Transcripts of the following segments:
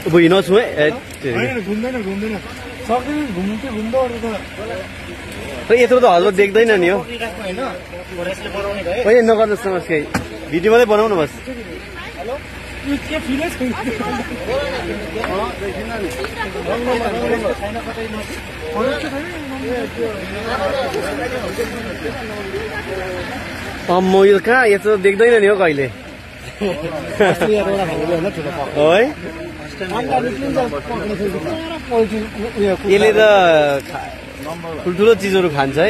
अब हिँड्नु छु है घुम्दैन सक्दैन घुम्दो यत्रो त हल्लो देख्दैन नि हो नगर्नुहोस् नमस् केही भिडियो मात्रै बनाउनु बस म यो कहाँ यस्तो देख्दैन नि हो कहिले है यसले त ठुल्ठुलो चिजहरू खान्छ है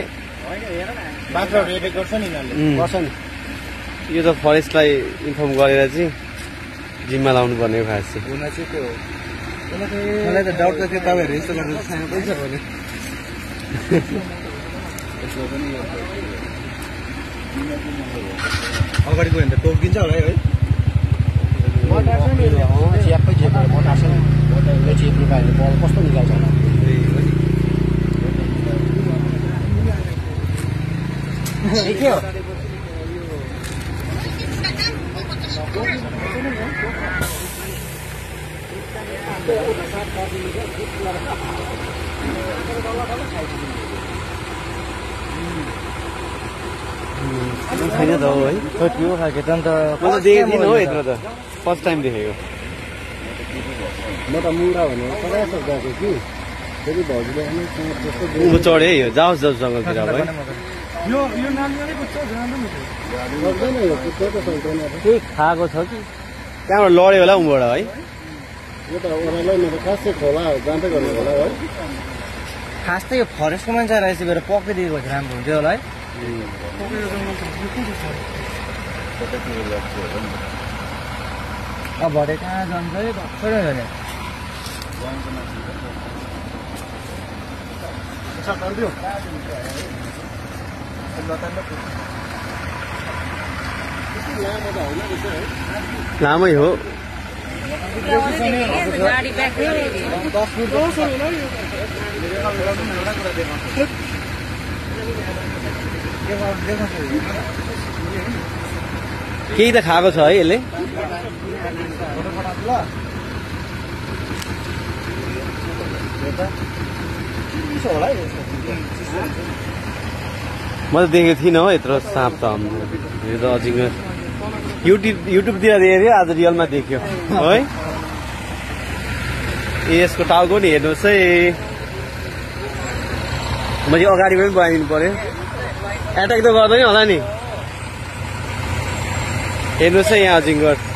यो त फरेस्टलाई इन्फर्म गरेर चाहिँ जिम्मा लाउनु पर्ने हो खास चाहिँ मलाई त डाउट त थियो तपाईँहरू यस्तो गरेर छैन पैसा भने अगाडि गयो भने त टोकिन्छ होला है च्याप्पै चेपेर मटार्छ नि चेप्नु पायो भने बल कस्तो निकाल्छ होला के हो छैन त हो है त्यो खालको त अन्त म त देखेको हो यत्रो त फर्स्ट टाइम देखेको म त मुरा भनेर पचास गएको कि फेरि भाउजूले उँभो चढ्यो है यो जाओस् जङ्गलतिर अब है केही खाएको छ कि त्यहाँबाट लड्यो होला उँभोबाट है यो त ओह्रालै मेरो खासै खोला जाँदै गर्नु होला है खास त यो फरेस्टको मान्छे रहेछ गएर पक्रिदिएको चाहिँ राम्रो हुन्थ्यो होला है अब भरे कहाँ जान्छ है भर्खरै भने लामै हो केही त खाएको छ है यसले म त देखेको थिइनँ हो यत्रो साँप त यो त अजिङ्गर युट्युबतिर देखेको आज रियलमा देख्यो है यसको टाउको नि हेर्नुहोस् है मैले अगाडि पनि बनाइदिनु पर्यो एट्याक त गर्दैन होला नि हेर्नुहोस् है यहाँ अजिङ्गर